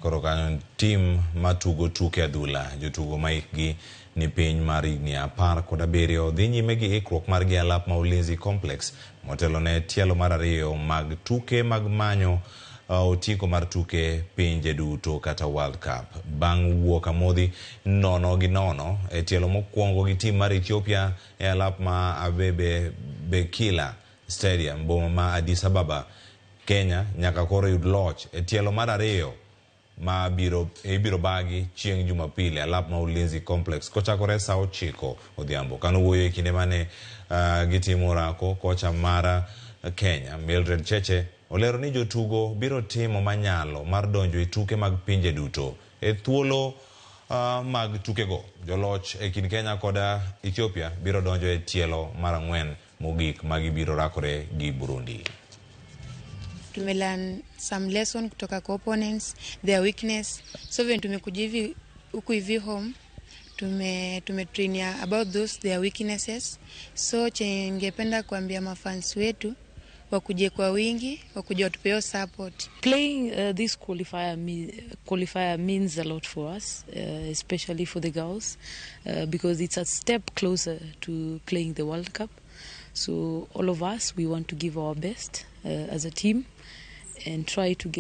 Koro kanyo tim matugo tuke adhula, jotugo ma hikgi ni piny mar higni 17 dhi nyime gi ikruok margi e alap ma Ulinzi Complex motelo ne tielo mar ariyo mag tuke mag manyo otiko mar tuke pinje duto kata World Cup. Bang' wuok amodhi 0-0 e tielo mokwongo gi tim mar Ethiopia e alap ma Abebe Bikila Stadium, boma ma Addis Ababa, Kenya nyaka koro yud loch e tielo mar ariyo ma biro ibiro bagi chieng' Jumapil e alap ma Ulinzi Complex kochakore saa 9 odhiambo. Kanowuoyo e kinde mane gitimo orako, kocha mar Kenya Mildred Cheche olero ni jotugo biro timo manyalo mar donjo e tuke mag pinje duto e thuolo mag tukego. Joloch e kind Kenya kod Ethiopia biro donjo e tielo mar ang'wen mogik ma gibiro rakore gi Burundi. Tumelearn some lesson kutoka kwa opponents, their weakness. So when tumekuja hivi huku hivi home, tumetrain about those their weaknesses. So chenye ningependa kuambia mafans wetu, wakuje kwa wingi, wakuje watupe support. Playing this qualifier means a lot for us, especially for the girls, because it's a step closer to playing the World Cup. So all of us, we want to give our best as a team and try to get